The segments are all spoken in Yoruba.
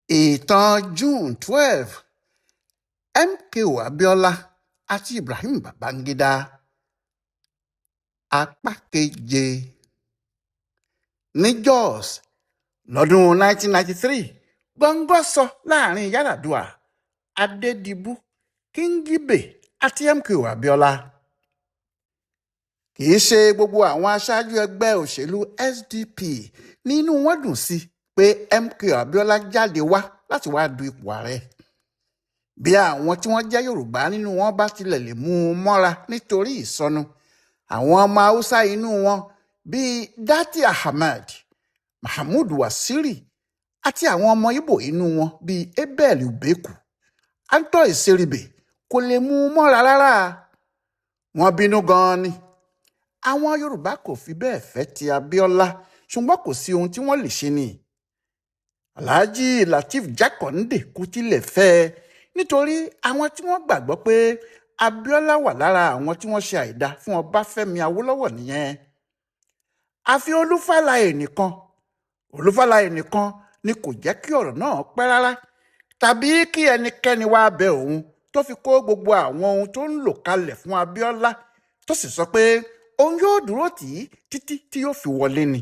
Ìtàn June 12, MKO Abiola àti Ibrahim Babangida. Apá keje. Ní Jos lọ́dún 1993, gbọ̀ngbọ̀n sọ láàrin Yar'Adua, Adédìbú, Kingibe àti MKO Abiola. Kì í ṣe gbogbo àwọn aṣáájú ẹgbẹ́ òṣèlú SDP ní inú wọn dùn sí pé MKO Abiola jáde wá láti wáá du ipò ààrẹ. Bí àwọn tí wọ́n jẹ́ Yorùbá nínú wọn bá tilẹ̀ lè mú un mọ́ra nítorí ìsọnù, àwọn ọmọ Haúsá inú wọn bíi Datti Ahmed, Mahmood Waziri àti àwọn ọmọ Ìgbò inú wọn bíi Abel Ubeku, Anthony Seribe kò lè mú un mọ́ra rárá. Wọ́n bínú gan-an ni. Àwọn Yorùbá kò fi bẹ́ẹ̀ fẹ́ ti Abiola, ṣùgbọ́n kò sí ohun tí wọ́n lè ṣe ni. Alhaji Lateef Jákàndé kò tilẹ̀ fẹ́ ẹ, nítorí àwọn tí wọ́n gbàgbọ́ pé Abiola wà lára àwọn tí wọ́n ṣe àìdá fún Ọbáfẹ́mi Awólọ́wọ̀ nìyẹn. Àfi Olú Fálaè nìkan. Olú Fálaè nìkan ni kò jẹ́ kí ọ̀rọ̀ náà pẹ́ rárá tàbí kí ẹnikẹ́ni wáá bẹ òun, tó fi kó gbogbo àwọn ohun tó ń lò kalẹ̀ fún Abiola, tó sì sọ pé òun yóò dúró tì í títí tí yóò fi wọlé ni.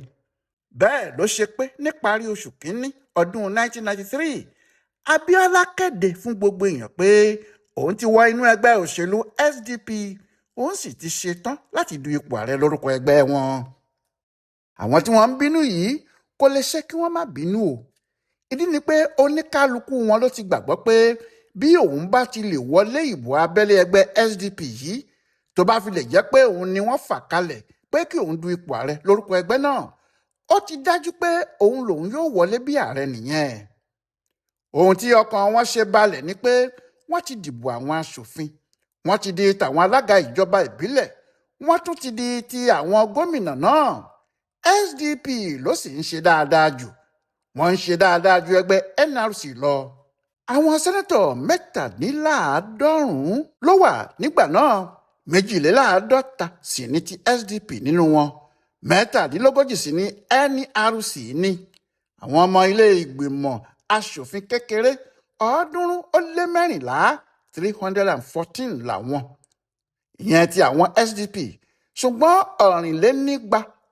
Bẹ́ẹ̀ ló ṣe pé níparí oṣù kínní ọdún 1993, Abiola kéde fún gbogbo èèyàn pé òun ti wọ inú ẹgbẹ́ òṣèlú SDP, òun sì ti ṣetán láti du ipò ààrẹ lórúkọ ẹgbẹ́ wọn. Àwọn tí wọ́n ń bínú yìí kò lè ṣe kí wọ́n má bínú o. Ìdí ni pé oníkálukú wọn ló ti gbàgbọ́ pé bí òun bá ti lè wọlé ìbò abẹ́lé ẹgbẹ́ SDP yìí, tó bá fi lè jẹ́ pé òun ni wọ́n fà kalẹ̀ pé kí òun du ipò ààrẹ lórúkọ ẹgbẹ́ náà, ó ti dájú pé òun lòun yóò wọlé bí ààrẹ nìyẹn. Ohun tí ọkàn wọn ṣe balẹ̀ ni pé wọ́n ti dìbò àwọn aṣòfin, wọ́n ti di tàwọn alága ìjọba ìbílẹ̀, wọ́n tún ti di ti àwọn gómìnà náà. SDP ló sì ń ṣe dáadáa jù. Wọ́n ń ṣe dáadáa ju ẹgbẹ́ NRC lọ. Àwọn sẹ́nẹ́tọ̀ 47 ló wà nígbà náà, 52 sì ní ti SDP nínú wọn, 37 sì ní NRC ní. Àwọn ọmọ ilé ìgbìmọ̀ aṣòfin kékeré 314, 314 làwọn, ìyẹn ti àwọn SDP, ṣùgbọ́n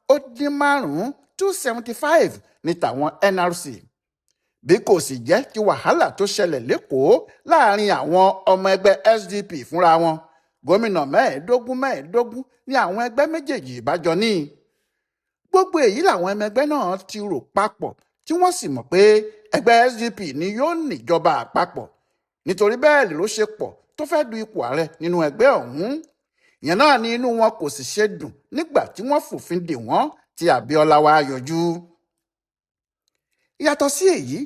525, 275 ní tàwọn NRC. Bí kò sì jẹ́ ti wàhálà tó ṣẹlẹ̀ lÉkòó láàrin àwọn ọmọ ẹgbẹ́ SDP fúnra wọn, gómìnà 15 15 ní àwọn ẹgbẹ́ méjèèjì ìbájọ ní. Gbogbo èyí làwọn ọmọ ẹgbẹ́ náà ti rò papọ̀, tí wọ́n sì mọ̀ pé ẹgbẹ́ SDP ni yóò níjọba àpapọ̀. Nítorí bẹ́ẹ̀ ló ṣe pọ̀ tó fẹ́ du ipò ààrẹ nínú ẹgbẹ́ ọ̀hún. Ìyẹn náà ni inú wọn kò sì ṣe dùn nígbà tí wọ́n fòfin dè wọ́n tí Abiola wá yọjú. Yàtọ̀ sí èyí,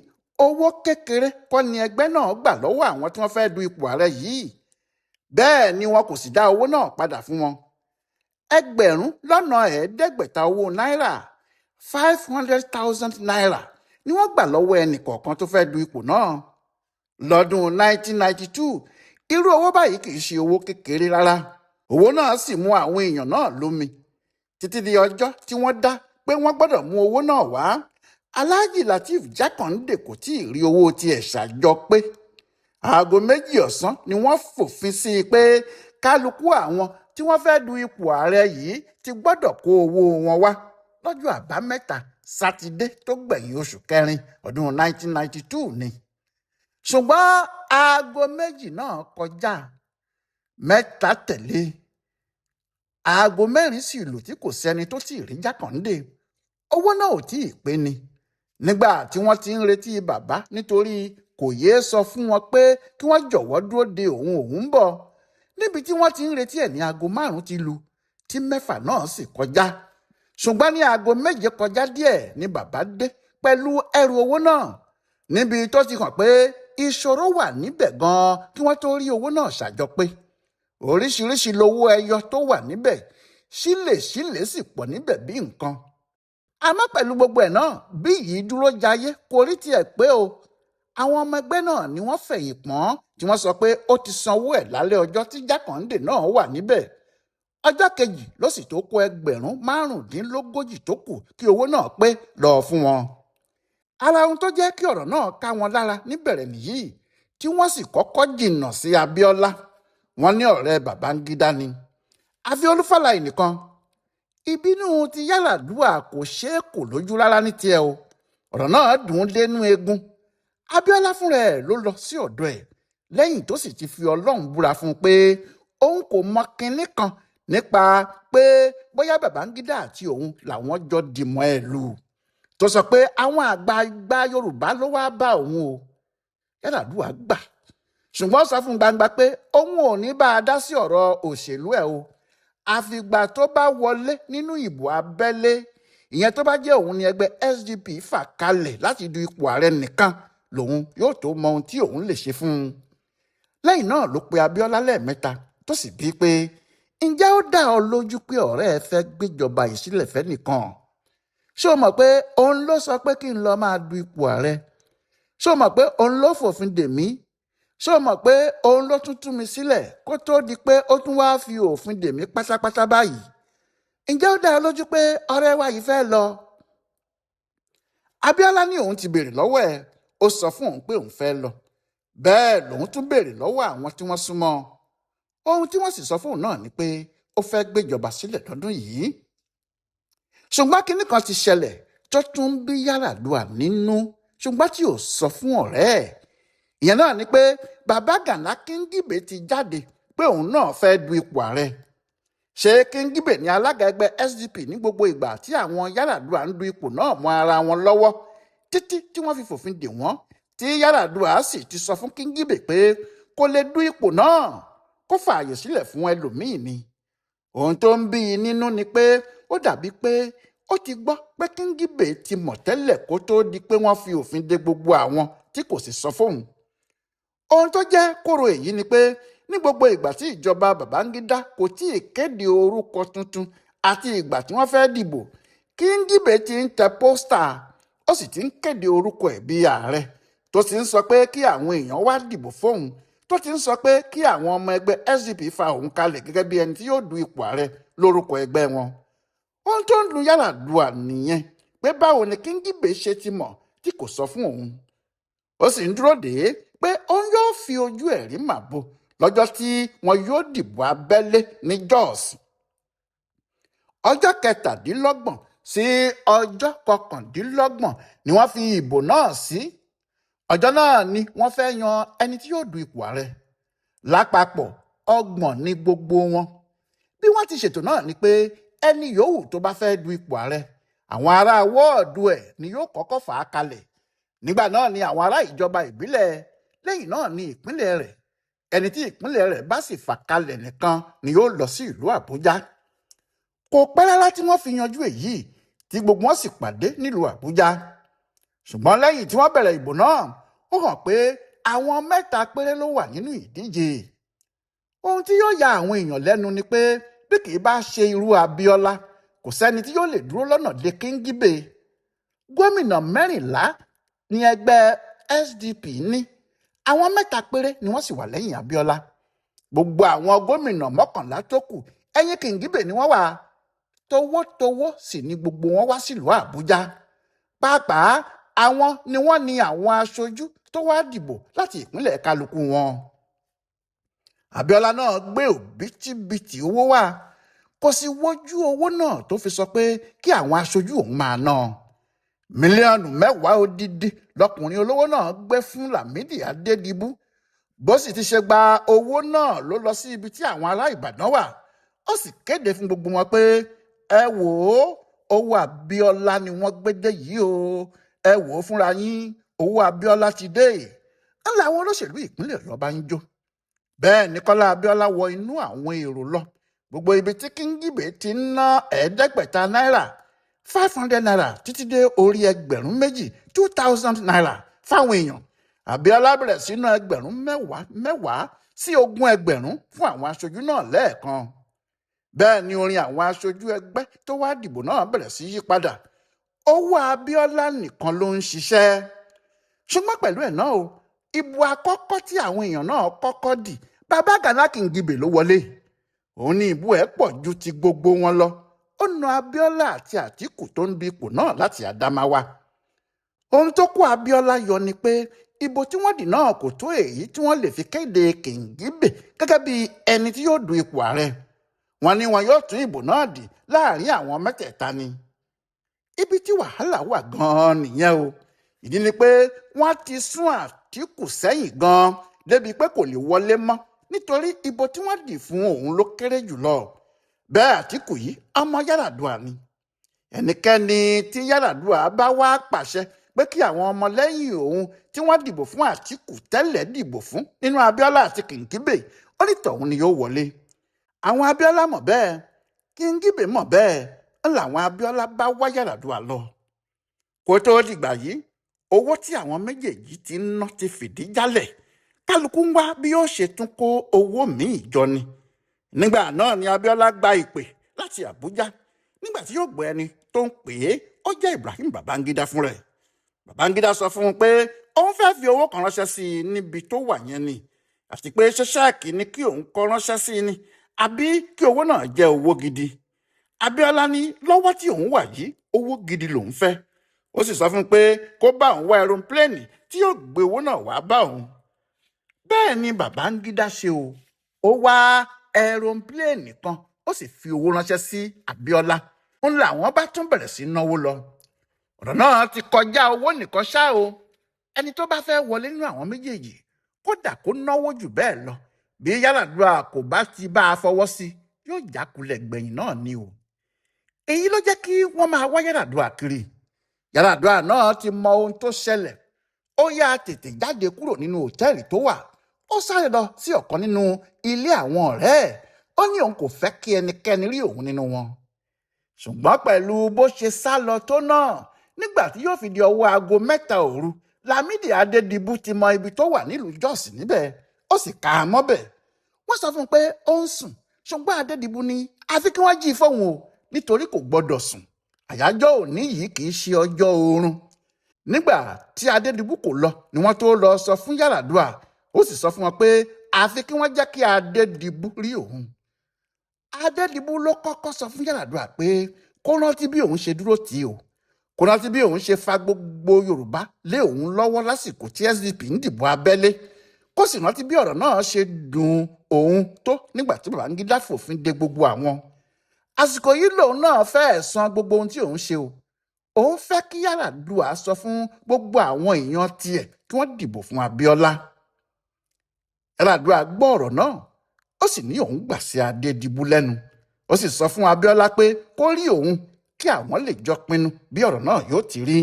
owó kékeré kọ́ ni ẹgbẹ́ náà gbà lọ́wọ́ àwọn tí wọ́n fẹ́ du ipò ààrẹ yìí. Bẹ́ẹ̀ ni wọn kò sì dá owó náà padà fún wọn. 500,000 owó náírà, 500,000 naira, ni wọ́n gbà lọ́wọ́ ẹnì kọ̀ọ̀kan tó fẹ́ du ipò náà lọ́dún 1992. Irú owó báyìí kì í ṣe owó kékeré rárá. Owó náà sì mú àwọn èèyàn náà lómi títí di ọjọ́ tí wọ́n dá pé wọ́n gbọ́dọ̀ mú owó náà wá. Alhaji Lateef Jákàndé kò tí ì rí owó tiẹ̀ ṣàjọ pé aago 2 ọ̀sán ni wọ́n fòfin sí i pé kálukú àwọn tí wọ́n fẹ́ du ipò ààrẹ yìí ti gbọ́dọ̀ kó owó wọn wá lọ́jọ́ Àbámẹ́ta Sátidé tó gbẹ̀yìn oṣù kẹrin ọdún 1992 ni. Ṣùgbọ́n aago 2 náà kọjá, 3 tẹ̀lé, aago 4 sì lù tí kò sẹ́ni tó tí ì rí Jákàndé. Owó náà ò tí ì pé ni. Nígbà tí wọ́n ti ń retí bàbá, nítorí kò yéé sọ fún wọn pé kí wọ́n jọ̀wọ́ dúró de òun, òun ń bọ̀. Níbi tí wọ́n ti ń retí ẹ̀ ní aago 5 ti lù, tí 6 náà sì kọjá. Ṣùgbọ́n ní aago 7 kọjá díẹ̀ ni bàbá dé pẹ̀lú ẹrù owó náà, níbi tó ti hàn pé ìṣòro wà níbẹ̀ gan-an kí wọ́n tó rí owó náà ṣàjọ pé. Oríṣiríṣi lowó ẹyọ tó wà níbẹ̀, sílè sílè sì pọ̀ níbẹ̀ bí nǹkan. Àmọ́ pẹ̀lú gbogbo ẹ̀ náà, bí yìí dúró jayé kò rí tiẹ̀ pé o. Àwọn ọmọ ẹgbẹ́ náà ni wọ́n fẹ̀yìn pọ́n tí wọ́n sọ pé ó ti sanwó ẹ̀ lálẹ́ ọjọ́ tí Jákàndé náà wà níbẹ̀. Ọjọ́ kejì ló sì tó kó 35,000 tó kù kí owó náà pé lọ fún wọn. Ara ohun tó jẹ́ kí ọ̀rọ̀ náà ká wọn lára níbẹ̀rẹ̀ nìyí, tí wọ́n sì kọ́kọ́ jìnnà sí Abíọ́lá. Wọ́n ní ọ̀rẹ́ Babangida ni, àfi Olú Fálaè nìkan. Ìbínú ti Yar'Adua kò ṣeé kò lójú rárá ní tiẹ̀ o. Ọ̀rọ̀ náà dùn ún dénú eegun. Abíọ́lá fúnra ẹ̀ ló lọ sí ọ̀dọ̀ ẹ̀ lẹ́yìn tó sì ti fi Ọlọ́run búra fún un pé òun kò mọ kinní kan nípa pé bóyá Babangida àti òun làwọn jọ dìmọ̀ ẹ̀ lù, tó sọ pé àwọn àgbààgbà Yorùbá ló wá bá òun o. Yar'Adua gbà, ṣùgbọ́n sọ fún gbangba pé òun ò ní bá a dá sí ọ̀rọ̀ òṣèlú ẹ̀ o, àfìgbà tó bá wọlé nínú ìbò abẹ́lé, ìyẹn tó bá jẹ́ òun ni ẹgbẹ́ SDP fà kalẹ̀ láti du ipò ààrẹ nìkan lòun yóò tó mọ ohun tí òun lè ṣe fún un. Lẹ́yìn náà ló pe Abíọ́lá lẹ́ẹ̀mẹ́ta, tó sì bíi pé ǹjẹ́ ó dá ọ lójú pé ọ̀rẹ́ ẹ fẹ́ gbéjọba yìí sílẹ̀ fẹ́ nìkan? Ṣé o mọ̀ pé òun ló sọ pé kí n lọ máa du ipò ààrẹ? Ṣé o mọ̀ pé òun ló fòfin dè mí? Ṣé o mọ̀ pé òun ló tún tú mi sílẹ̀ kó tó di pé ó tún wáá fi òfin dè mí pátápátá báyìí? Ǹjẹ́ ó dá ọ lójú pé ọ̀rẹ́ wa yìí fẹ́ lọ? Abíọ́lá ní òun ti béèrè lọ́wọ́ ẹ̀, ó sọ fún òun pé òun fẹ́ lọ. Bẹ́ẹ̀ lòun tún béèrè lọ́wọ́ àwọn tí wọ́n súnmọ́. Ohun tí wọ́n sì sọ fún òun náà ni pé ó fẹ́ gbéjọba sílẹ̀ lọ́dún yìí. Ṣùgbọ́n kinní kan ti ṣẹlẹ̀ tó tún bí Yar'Adua nínú, ṣùgbọ́n tí ò sọ fún ọ̀rẹ́ ẹ̀. Ìyẹn náà ni pé bàbá Gàná Kíngibé ti jáde pé òun náà fẹ́ du ipò ààrẹ. Ṣé Kíngibé ní alága ẹgbẹ́ SDP ní gbogbo ìgbà tí àwọn Yar'Adua ń du ipò náà mọ́ ara wọn lọ́wọ́ títí tí wọ́n fi fòfin dè wọ́n, tí Yar'Adua sì ti sọ fún Kíngibé pé kó lè du ipò náà, kó fààyè sílẹ̀ fún ẹlòmíì ni. Ohun tó ń bí i nínú ni pé ó dàbí pé ó ti gbọ́ pé Kíngibé ti mọ̀ tẹ́lẹ̀ kó tó di pé wọ́n fi òfin de gbogbo àwọn tí kò sì sọ fóun. Ohun tó jẹ́ kóró èyí ni pé ní gbogbo ìgbà tí ìjọba Babangida kò tí ì kéde orúkọ tuntun àti ìgbà tí wọ́n fẹ́ dìbò, Kíngibé ti ń tẹ pósítà, ó sì ti ń kéde orúkọ ẹ̀ bí ààrẹ, tó ti ń sọ pé kí àwọn èèyàn wá dìbò fóun, tó ti ń sọ pé kí àwọn ọmọ ẹgbẹ́ SDP fa òun kalẹ̀ gẹ́gẹ́ bí ẹni tí yóò du ipò ààrẹ lórúkọ ẹgbẹ́ wọn. Ohun tó ń dùn Yar'Adua nìyẹn pé báwo ni Kíngibé ṣe ti mọ̀ tí kò sọ fún òun. Ó sì ń dúró dè é pé òun yóò fi ojú ẹ̀ rí màbo lọ́jọ́ tí wọn yóò dìbò abẹ́lé ní Jos. Ọjọ́ 27 sí ọjọ́ 29 ni wọ́n fi ìbò náà sí. Ọjọ́ náà ni wọ́n fẹ́ yan ẹni tí yóò du ipò ààrẹ. Lápapọ̀ 30 ní gbogbo wọn. Bí wọ́n ti ṣètò náà ni pé ẹni yòówù tó bá fẹ́ du ipò ààrẹ, àwọn ará wọ́ọ̀dù ẹ̀ ni yóò kọ́kọ́ fà á kalẹ̀. Nígbà náà ni àwọn ará ìjọba ìbílẹ̀, lẹ́yìn náà ni ìpínlẹ̀ rẹ̀. Ẹni tí ìpínlẹ̀ rẹ̀ bá sì fà kalẹ̀ nìkan ni yóò lọ sí ìlú Àbújá. Kò pẹ́ rárá tí wọ́n fi yanjú èyí tí gbogbo wọn sì pàdé nílùú Àbújá. Ṣùgbọ́n lẹ́yìn tí wọ́n bẹ̀rẹ̀ ìbò náà, ó hàn pé àwọn 3 péré ló wà nínú ìdíje. Ohun tí yóò ya àwọn èèyàn lẹ́nu ni pé bí kì í bá ṣe irú Abíọ́lá, kò sẹ́ni tí yóò lè dúró lọ́nà de Kíngibé. Gómìnà 14 ní ẹgbẹ́ SDP ní, àwọn 3 péré ni wọ́n sì wà lẹ́yìn Abíọ́lá. Gbogbo àwọn gómìnà 11 tó kù ẹ̀yìn Kíngibé ni wọ́n wà. Towótowó sì ni gbogbo wọn wá sílùú Àbújá. Pàápàá àwọn ni wọ́n ní àwọn aṣojú tó wá dìbò láti ìpínlẹ̀ kálukú wọn. Abíọ́lá náà gbé òbítíbitì owó wá, kò sì wojú owó náà tó fi sọ pé kí àwọn aṣojú òun máa ná. Mílíọ̀nù 10 odidi lọkùnrin olówó náà gbé fún Lámídì Adédìbú. Bó sì ti ṣe gba owó náà ló lọ sí ibi tí àwọn ará Ìbàdàn wà. Ó sì kéde fún gbogbo wọn pé ẹ wò ó, owó Abíọ́lá ni wọ́n gbé dé yìí o, ẹ wò ó fúnra yín, owó Abíọ́lá ti dé. Ńlá àwọn olóṣèlú ìpínlẹ̀ Ọ̀yọ́ bá ń jó. Bẹ́ẹ̀ ni Kọ́lá Abíọ́lá wọ inú àwọn èrò lọ. Gbogbo ibi tí Kíngibé ti ń ná 500 náírà, 500 naira títí dé orí 2,000, 2,000 naira fáwọn èèyàn. Abíọ́lá bẹ̀rẹ̀ sí ná 10,000 mẹ́wàá sí 20,000 fún àwọn aṣojú náà lẹ́ẹ̀kan. Bẹ́ẹ̀ ni orin àwọn aṣojú ẹgbẹ́ tó wá dìbò náà bẹ̀rẹ̀ sí yí padà. Owó Abíọ́lá nìkan ló ń ṣiṣẹ́. Ṣùgbọ́n pẹ̀lú ẹ̀ náà o, ìbò àkọ́kọ́ tí àwọn èèyàn náà kọ́kọ́ dì, bàbá Gàná Kíngibé ló wọlé. Òun ní ìbò ẹ̀ pọ̀ ju ti gbogbo wọn lọ. Ó na Abíọ́lá àti Àtíkù tó ń du ipò náà láti Àdámáwá. Ohun tó kó Abíọ́lá yọ ni pé ìbò tí wọ́n dì náà kò tó èyí tí wọ́n lè fi kéde Kingibe gẹ́gẹ́ bí ẹni tí yóò du ipò ààrẹ. Wọ́n ní wọn yóò tún ìbò náà dì láàrin àwọn mẹ́tẹ̀ẹ̀ta ni. Ibi tí wàhálà wà gan-an nìyẹn o. Ìdí ni pé wọ́n ti sún Àtíkù sẹ́yìn gan-an débi pé kò lè wọlé mọ́ nítorí ìbò tí wọ́n dì fún òun ló kéré jùlọ. Bẹ́ẹ̀ Àtíkù yìí ọmọ Yar'Adua ni. Ẹnikẹ́ni tí Yar'Adua bá wá pàṣẹ pé kí àwọn ọmọlẹ́yìn òun tí wọ́n dìbò fún Àtíkù tẹ́lẹ̀ dìbò fún nínú Abíọ́lá àti Kingibe, onítọ̀hún ni yóò wọlé. Àwọn Abíọ́lá mọ̀ bẹ́ẹ̀, Kingibe mọ̀ bẹ́ẹ̀, ń làwọn Abíọ́lá bá wá Yar'Adua lọ. Kó tó dìgbà yìí, owó tí àwọn méjèèjì ti ń ná ti fìdí jálẹ̀. Kálukú ń wá bí yóò ṣe tún kó owó míì jọ ni. Nígbà náà ni Abíọ́lá gba ìpè láti Àbújá. Nígbà tí yóò gbọ́ ẹni tó ń pè é, ó jẹ́ Ibrahim Babangida fún rẹ̀. Babangida sọ fún un pé òun fẹ́ fi owó kan ránṣẹ́ sí i níbi tó wà yẹn ni, àti pé ṣé ṣẹ́ẹ̀kì ni kí òun kọ ránṣẹ́ sí i ni àbí kí owó náà jẹ́ owó gidi. Abíọ́lá ní lọ́wọ́ tí òun wà yìí, owó gidi lòun fẹ́. Ó sì sọ fún un pé kó bá òun wá ẹrọpléènì tí yóò gbé owó náà wá bá òun. Bẹ́ẹ̀ ni Babangida ṣe o. Ó wá ẹrọpléènì kan, ó sì fi owó ránṣẹ́ sí Abíọ́lá. Ń làwọn bá tún bẹ̀rẹ̀ sí náwó lọ. Ọ̀rọ̀ náà ti kọjá owó nìkan ṣá o. Ẹni tó bá fẹ́ wọlé nínú àwọn méjèèjì, kódà kó náwó jù bẹ́ẹ̀ lọ, bí Yar'Adua kò bá ti bá a fọwọ́ sí, yóò jákulẹ̀ gbẹ̀yìn náà ni o. Èyí ló jẹ́ kí wọ́n máa wá Yar'Adua kiri. Yar'Adua náà ti mọ ohun tó ṣẹlẹ̀. Ó yá tètè jáde kúrò nínú òtẹ́ẹ̀lì tó wà. Ó sáré lọ sí ọ̀kan nínú ilé àwọn ọ̀rẹ́ ẹ̀. Ó ní òun kò fẹ́ kí ẹnikẹ́ni rí òun nínú wọn. Ṣùgbọ́n pẹ̀lú bó ṣe sá lọ tó náà, nígbà tí yóò fi di ọwọ́ aago 3 òru, Lámídì Adédìbú ti mọ ibi tó wà nílùú Jos níbẹ̀, ó sì ká a mọ́bẹ̀. Wọ́n sọ fún un pé ó ń sùn, ṣùgbọ́n Adédìbú ní àfi kí wọ́n jí i fóun o, nítorí kò gbọ́dọ̀ sùn. Àyájọ́ òní yìí kì í ṣe ọjọ́ oorun. Nígbà tí Adédìbú kò lọ ni wọ́n tó lọ sọ fún Yar'Adua, ó sì sọ fún wọn pé àfi kí wọ́n jẹ́ kí Adédìbú rí òun. Adédìbú ló kọ́kọ́ sọ fún Yar'Adua pé kó rántí bí òun ṣe dúró tì í o, kó rántí bí òun ṣe fa gbogbo Yorùbá lé òun lọ́wọ́ lásìkò tí SDP ń dìbò abẹ́lé, kó sì rántí bí ọ̀rọ̀ náà ṣe dùn òun tó nígbà tí Babangida fòfin de gbogbo àwọn. Àsìkò yìí lòun náà fẹ́ẹ̀ san gbogbo ohun tí òun ṣe o. Òun fẹ́ kí Yar'Adua sọ fún gbogbo àwọn èèyàn tiẹ̀ kí wọ́n dìbò fún Abíọ́lá. Yar'Adua gbọ́ ọ̀rọ̀ náà, ó sì ní òun gbà sí Adédìbú lẹ́nu. Ó sì sọ fún Abíọ́lá pé kó rí òun kí àwọn lè jọ pinnu bí ọ̀rọ̀ náà yóò ti rí.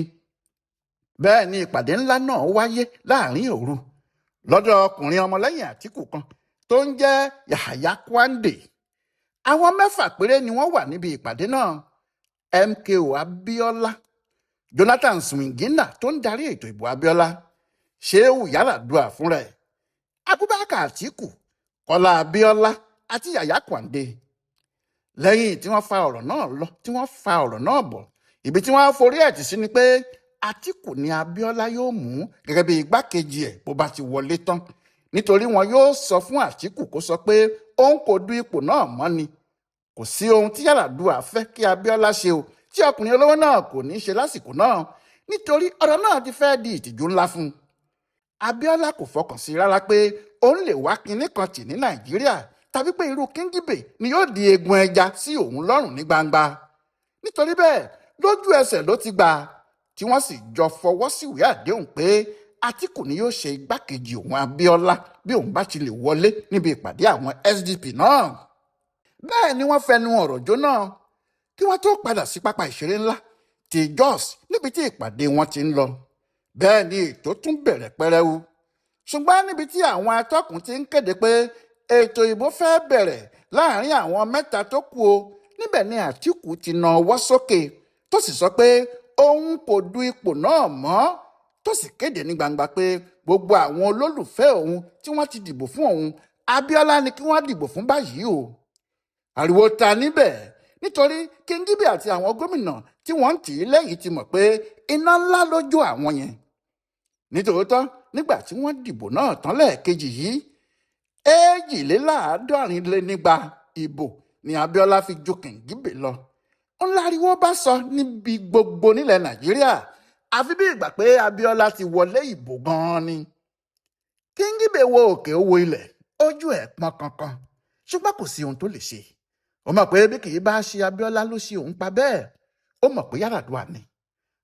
Bẹ́ẹ̀ ni ìpàdé ńlá náà wáyé láàrin òru lọ́dọ̀ ọkùnrin ọmọlẹ́yìn Àtíkù kan tó ń jẹ́ Yahaya Kwande. Àwọn 6 péré ni wọ́n wà níbi ìpàdé náà. MKO Abíọ́lá, Jonathan Swingina tó ń darí ètò ìbò Abíọ́lá, Shehu Yar'Adua fúnra ẹ̀, Abubakar Àtíkù, Kọ́lá Abíọ́lá àti Yahaya Kwande. Lẹ́yìn tí wọ́n fa ọ̀rọ̀ náà lọ, tí wọ́n fa ọ̀rọ̀ náà bọ̀, ibi tí wọ́n forí ẹ̀ tì sí ni pé Àtíkù ni Abíọ́lá yóò mú gẹ́gẹ́ bí igbákejì ẹ̀ bó bá ti wọlé tán, nítorí wọn yóò sọ fún Àtíkù kó sọ pé òun kò du ipò náà mọ́ ni. Kò sí ohun tí Yar'Adua fẹ́ kí Abíọ́lá ṣe o tí ọkùnrin olówó náà kò ní ṣe lásìkò náà, nítorí ọ̀rọ̀ náà ti fẹ́ di ìtìjú ńlá fún un. Abíọ́lá kò fọkàn sí rárá pé òun lè wá kinní kan tì ní Nàìjíríà tàbí pé irú Kingibe ni yóò di eegun ẹja sí òun lọ́rùn ní gbangba. Nítorí bẹ́ẹ̀ lójú ẹsẹ̀ ló ti gbà, tí wọ́n sì jọ fọwọ́ síwèé àdéhùn pé Àtíkù ni yóò ṣe igbákejì òun Abíọ́lá bí òun bá ti lè wọlé níbi ìpàdé àwọn SDP náà. Bẹ́ẹ̀ ni wọ́n fẹnu ọ̀rọ̀ jóná kí wọ́n tó padà sí pápá ìṣeré ńlá ti Jos níbi tí ìpàdé wọn ti ń lọ. Bẹ́ẹ̀ ni ètò tún bẹ̀rẹ̀ pẹrẹu. Ṣùgbọ́n níbi tí àwọn atọ́kùn ti ń kéde pé ètò ìbò fẹ́ bẹ̀rẹ̀ láàrin àwọn 3 tó kù o, níbẹ̀ ni Àtíkù ti na ọwọ́ sókè tó sì sọ pé òun kò du ipò náà mọ́, tó sì kéde ní gbangba pé gbogbo àwọn olólùfẹ́ òun tí wọ́n ti dìbò fún òun, Abíọ́lá ni kí wọ́n dìbò fún báyìí o. Ariwo ta níbẹ̀ nítorí Kingibe àti àwọn gómìnà tí wọ́n ń tì í lẹ́yìn ti mọ̀ pé iná ńlá ló jó àwọn yẹn. Nítòótọ́ nígbà tí wọ́n dìbò náà tán lẹ́ẹ̀kejì yìí, 262 ìbò ni Abíọ́lá fi ju Kingibe lọ. Ńláriwo bá sọ níbi gbogbo nílẹ̀ Nàìjíríà. Àfi bí ìgbà pé Abíọ́lá ti wọlé ìbò gan-an ni. Kíngíbè wo òkè, ó wo ilẹ̀, ojú ẹ̀ pọ́n kankan, ṣùgbọ́n kò sí ohun tó lè ṣe. Ó mọ̀ pé bí kì í bá ṣe Abíọ́lá ló ṣe òun pa bẹ́ẹ̀, ó mọ̀ pé Yar'Adua ni.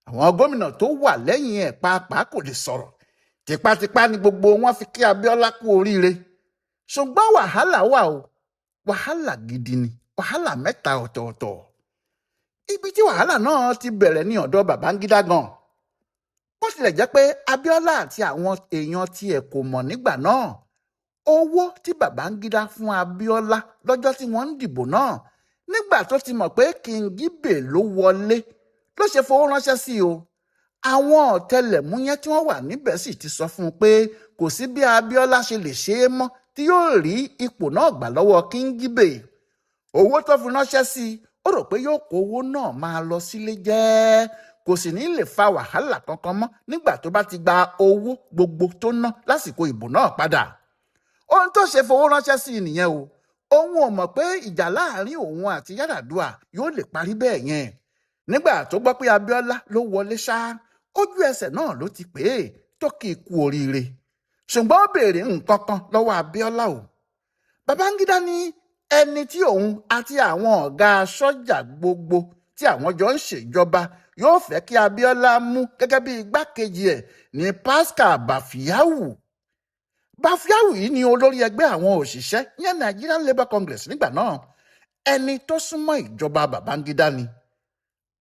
Àwọn gómìnà tó wà lẹ́yìn ẹ̀ pàápàá kò lè sọ̀rọ̀. Tipátipá ni gbogbo wọn fi kí Abíọ́lá kú oríire. Ṣùgbọ́n wàhálà wà o, wàhálà gidi ni, wàhálà mẹ́ta ọ̀tọ̀ọ̀tọ̀. Ibi tí wàhálà náà ti bẹ̀rẹ̀ ní ọ̀dọ̀ Babangida gan. Bó tilẹ̀ jẹ́ pé Abíọ́lá àti àwọn èèyàn tiẹ̀ kò mọ̀ nígbà náà, owó tí Babangida fún Abíọ́lá lọ́jọ́ tí wọ́n ń dìbò náà, nígbà tó ti mọ̀ pé Kingibe ló wọlé ló ṣe fowó ránṣẹ́ sí o. Àwọn ọ̀tẹlẹ̀múyẹ́ tí wọ́n wà níbẹ̀ sì ti sọ fún un pé kò sí bí Abíọ́lá ṣe lè ṣe é mọ́ tí yóò rí ipò náà gbà lọ́wọ́ Kingibe. Owó tó fi ránṣẹ́ sí i, ó rò pé yóò kó owó náà máa lọ sílé jẹ́, kò sì ní lè fa wàhálà kankan mọ́ nígbà tó bá ti gba owó gbogbo tó ná lásìkò ìbò náà padà. Ohun tó ṣe fowó ránṣẹ́ sí i nìyẹn o. Òun ò mọ̀ pé ìjà láàrin òun àti Yar'Adua yóò lè parí bẹ́ẹ̀ yẹn. Nígbà tó gbọ́ pé Abíọ́lá ló wọlé ṣá, ojú ẹsẹ̀ náà ló ti pè é tó kì í kú oríire. Ṣùgbọ́n ó béèrè nǹkan kan lọ́wọ́ Abíọ́lá o. Babangida ní ẹni tí òun àti àwọn ọ̀gá sọ́jà gbogbo tí àwọn jọ ń ṣèjọba yóò fẹ́ kí Abíọ́lá mú gẹ́gẹ́ bí igbákejì ẹ̀ ní Pascal Bafyau. Bafyau yìí ni olórí ẹgbẹ́ àwọn òṣìṣẹ́ yẹn, Nigerian Labour Congress nígbà náà, ẹni tó súnmọ́ ìjọba Babangida ni.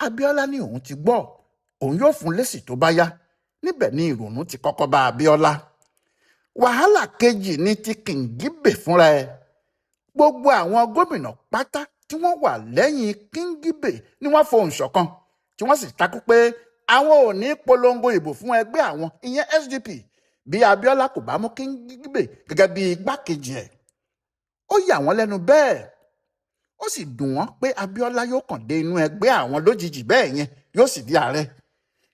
Abíọ́lá ní òun ti gbọ́, òun yóò fún lésì tó bá yá. Níbẹ̀ ni ìrònú ti kọ́kọ́ bá Abíọ́lá. Wàhálà kejì ní ti Kingibe fúnra ẹ̀. Gbogbo àwọn gómìnà pátá tí wọ́n wà lẹ́yìn Kingibe ni wọ́n fohùn ṣọ̀kan, tí wọ́n sì takú pé àwọn ò ní polongo ìbò fún ẹgbẹ́ àwọn, ìyẹn SDP, bí Abíọ́lá kò bá mú Kingibe gẹ́gẹ́ bí igbákejì ẹ̀. Ó yà wọ́n lẹ́nu bẹ́ẹ̀, ó sì dùn wọ́n pé Abíọ́lá yóò kàn dé inú ẹgbẹ́ àwọn lójijì bẹ́ẹ̀ yẹn, yóò sì di ààrẹ.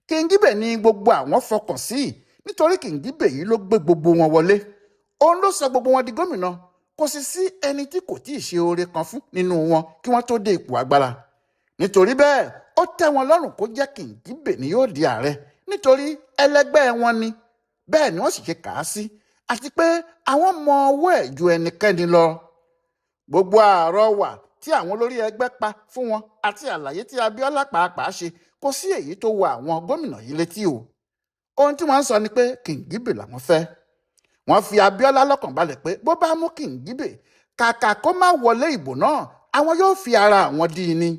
Kingibe ni gbogbo àwọn fọkàn sí, nítorí Kingibe yìí ló gbé gbogbo wọn wọlé, òun ló sọ gbogbo wọn di gómìnà. Kò sì sí ẹni tí kò tíì ṣe oore kan fún nínú wọn kí wọ́n tó dé ipò agbára. Nítorí bẹ́ẹ̀, ó tẹ́ wọn lọ́rùn kó jẹ́ Kingibe ni yóò di ààrẹ, nítorí ẹlẹgbẹ́ wọn ni, bẹ́ẹ̀ ni wọ́n sì ṣe kà á sí, àti pé àwọn mọ ọwọ́ ẹ̀ ju ẹnikẹ́ni lọ. Gbogbo àrọwà tí àwọn olórí ẹgbẹ́ pa fún wọn àti àlàyé tí Abíọ́lá pàápàá ṣe, kò sí èyí tó wọ àwọn gómìnà yìí létí o. Ohun tí wọ́n ń sọ ni pé Kingibe làwọn fẹ́. Wọ́n fi Abíọ́lá lọ́kàn balẹ̀ pé bó bá mú Kingibe, kàkà kó má wọlé ìbò náà, àwọn yóò fi ara àwọn dí i ni.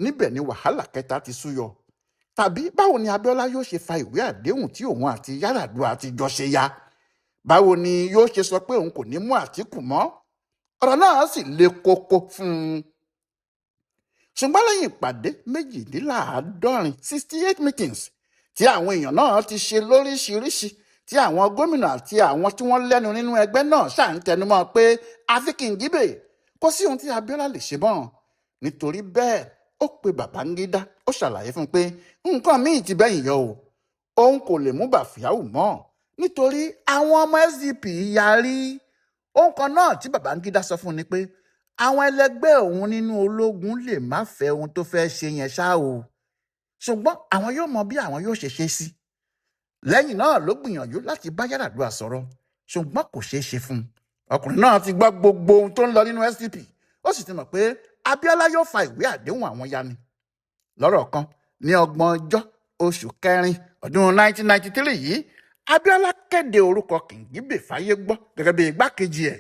Níbẹ̀ ni wàhálà kẹta ti súyọ. Tàbí báwo ni Abíọ́lá yóò ṣe fa ìwé àdéhùn tí òun àti Yar'Adua ti jọ ṣe ya? Báwo ni yóò ṣe sọ pé òun kò ní mú Àtíkù mọ́? Ọ̀rọ̀ náà sì le koko fún un. Ṣùgbọ́n lẹ́yìn ìpàdé 78, 68 meetings, tí àwọn èèyàn náà ti ṣe lóríṣiríṣi, tí àwọn gómìnà àti àwọn tí wọ́n lẹ́nu nínú ẹgbẹ́ náà ṣáà ń tẹnumọ́ pé àfi Kingibe, kò sí ohun tí Abíọ́lá lè ṣe mọ́. Nítorí bẹ́ẹ̀, ó pe Babangida, ó ṣàlàyé fún un pé nǹkan míì ti bẹ́yìn yọ o, òun kò lè mú Bafyau mọ́ nítorí àwọn ọmọ SDP yarí. Ohun kan náà tí Babangida sọ fún un ni pé àwọn ẹlẹgbẹ́ òun nínú ológun lè má fẹ́ ohun tó fẹ́ ṣe yẹn ṣá o, ṣùgbọ́n àwọn yóò mọ bí àwọn yóò ṣe ṣe sí. Lẹ́yìn náà ló gbìyànjú láti bá Yar'Adua sọ̀rọ̀, ṣùgbọ́n kò ṣeé ṣe fún un. Ọkùnrin náà ti gbọ́ gbogbo ohun tó ń lọ nínú SDP, ó sì ti mọ̀ pé Abíọ́lá yóò fa ìwé àdéhùn àwọn ya ni. Lọ́rọ̀ kan, ní 30 oṣù kẹrin ọdún 1993 yìí, Abíọ́lá kéde orúkọ Kingibe fáyé gbọ́ gẹ́gẹ́ bí igbákejì ẹ̀.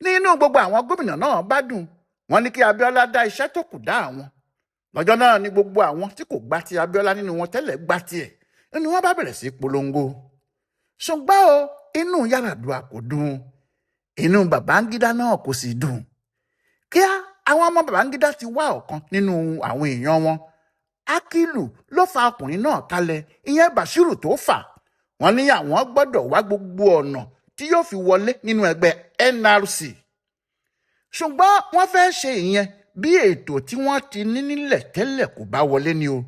Nínú gbogbo àwọn gómìnà náà bá dùn, wọ́n ní kí Abíọ́lá dá iṣẹ́ tó kù dá àwọn. Lọ́jọ́ náà ni gbogbo àwọn tí kò gbà ti Abíọ́lá nínú wọn tẹ́lẹ̀ gbà tiẹ̀, nínú wọn bá bẹ̀rẹ̀ sí polongo. Ṣùgbọ́n o, inú Yar'Adua kò dùn, inú Babangida náà kò sì dùn. Kíá, àwọn ọmọ Babangida ti wá ọ̀kan nínú àwọn èèyàn wọn. Akilu ló fa ọkùnrin náà kalẹ̀, ìyẹn Bashiru tó fà. Wọ́n ní àwọn gbọ́dọ̀ wá gbogbo ọ̀nà tí yóò fi wọlé nínú ẹgbẹ́ NRC. Ṣùgbọ́n wọ́n fẹ́ ṣe ìyẹn bí ètò tí wọ́n ti ní nílẹ̀ tẹ́lẹ̀ kò bá wọlé ni o.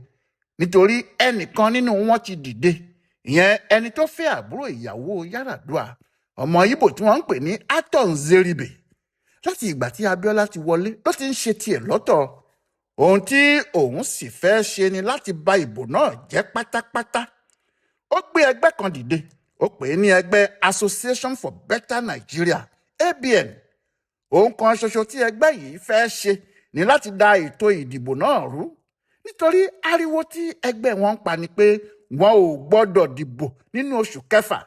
Nítorí ẹnìkan nínú wọn ti dìde, ìyẹn ẹni tó fẹ́ àbúrò ìyàwó Yar'Adua, ọmọ Ìgbò tí wọ́n ń pè ní Aton Zeribe. Láti ìgbà tí Abíọ́lá ti wọlé ló ti ń ṣe tiẹ̀ lọ́tọ̀. Ohun tí òun sì fẹ́ ṣe ni láti ba ìbò náà jẹ́ pátápátá. Ó gbé ẹgbẹ́ kan dìde, ó pè é ní ẹgbẹ́ Association for Better Nigeria, ABN. Ohun kan ṣoṣo tí ẹgbẹ́ yìí fẹ́ ṣe ni láti da ètò ìdìbò náà rú, nítorí ariwo tí ẹgbẹ́ wọn ń pa ni pé wọn ò gbọ́dọ̀ dìbò nínú oṣù kẹfà,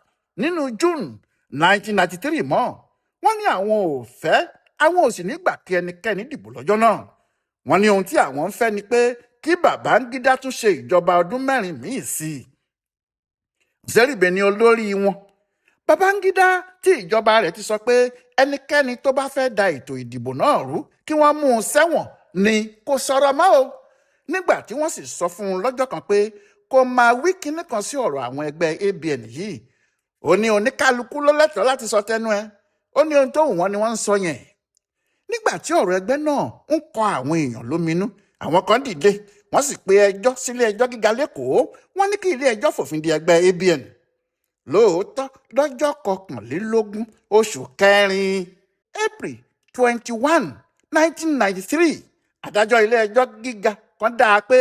nínú June 1993 mọ́. Wọ́n ní àwọn ò fẹ́, àwọn ò sì ní gbà kí ẹnikẹ́ni dìbò lọ́jọ́ náà. Wọ́n ní ohun tí àwọn ń fẹ́ ni pé kí Babangida tún ṣe ìjọba ọdún 4 míì sí i. Nzeribe ni olórí wọn. Babangida tí ìjọba rẹ̀ ti sọ pé ẹnikẹ́ni tó bá fẹ́ da ètò ìdìbò náà rú kí wọ́n mú un sẹ́wọ̀n ni kò sọ̀rọ̀ mọ́ o. Nígbà tí wọ́n sì sọ fún un lọ́jọ́ kan pé kó máa wí kinní kan sí ọ̀rọ̀ àwọn ẹgbẹ́ ABN yìí, ó ní oníkálukú ló lẹ́tọ̀ọ́ láti sọ tẹnu ẹ̀. Ó ní ohun tó wù wọ́n ni wọ́n ń sọ yẹn. Nígbà tí ọ̀rọ̀ ẹgbẹ́ náà ń kọ àwọn èèyàn lóminú, àwọn kan dìde, wọ́n sì pe ẹjọ́ sílé ẹjọ́ gíga lẹ́kọ̀ọ́. Wọ́n ní kí ilé ẹjọ́ fòfin di ẹgbẹ́ ABN. Lóòótọ́, lọ́jọ́ 21 oṣù kẹrin, April 21, 1993, adájọ́ ilé ẹjọ́ gíga kan dáa pé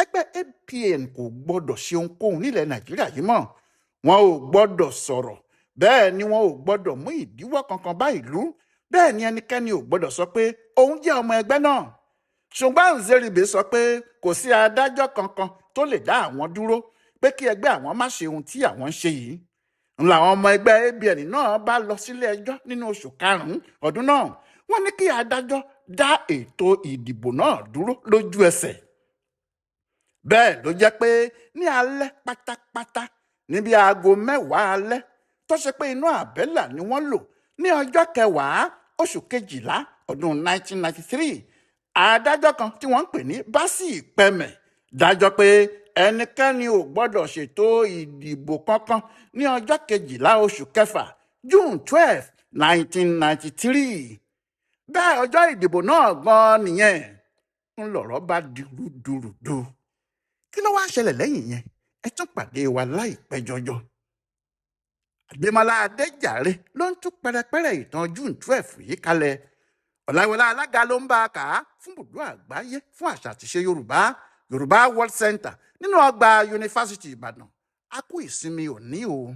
ẹgbẹ́ APN kò gbọ́dọ̀ ṣe ohunkóhun nílẹ̀ Nàìjíríà yìí mọ́. Wọn ò gbọ́dọ̀ sọ̀rọ̀, bẹ́ẹ̀ ni wọn ò gbọ́dọ̀ mú ìdíwọ́ kankan bá ìlú, bẹ́ẹ̀ ni ẹnikẹ́ni ò gbọ́dọ̀ sọ pé òun jẹ́ ọmọ ẹgbẹ́ náà. Ṣùgbọ́n Nzeribe sọ pé kò sí adájọ́ kankan tó lè dá àwọn dúró pé kí ẹgbẹ́ àwọn má ṣe ohun tí àwọn ń ṣe yìí. Ń làwọn ọmọ ẹgbẹ́ ABN náà bá lọ sílé ẹjọ́ nínú oṣù karùn-ún ọdún náà. Wọ́n ní kí adájọ́ dá ètò ìdìbò náà dúró lójú ẹsẹ̀. Bẹ́ẹ̀ ló jẹ́ pé ní alẹ́ pátápátá, níbi aago 10 alẹ́, tó ṣe pé inú àbẹ́là ni wọ́n lò ní ọjọ́ 10 oṣù 12 ọdún 1993, adájọ́ kan tí wọ́n ń pè ní Básì Pẹ̀mẹ̀ dájọ́ pé ẹnikẹ́ni ò gbọ́dọ̀ ṣètò ìdìbò kankan ní ọjọ́ 12 oṣù kẹfà, June 12, 1993. Bẹ́ẹ̀ ọjọ́ ìdìbò náà gan-an nìyẹn. Ń lọ̀rọ̀ bá di rúdurùdu. Kí ló wáá ṣẹlẹ̀ lẹ́yìn yẹn? Ẹ tún pàdé wa láìpẹ́ jọjọ. Àdèmọ́lá Adéjàre ló ń tú pẹrẹpẹrẹ ìtàn June 12 yìí kalẹ̀. Ọ̀làwọlá Alága ló ń bá a kà á fún bùdó àgbáyé fún àṣà àtiṣe Yorùbá, Yorùbá World Center, nínú ọgbà Yunifásitì Ìbàdàn. A kú ìsinmi òní o.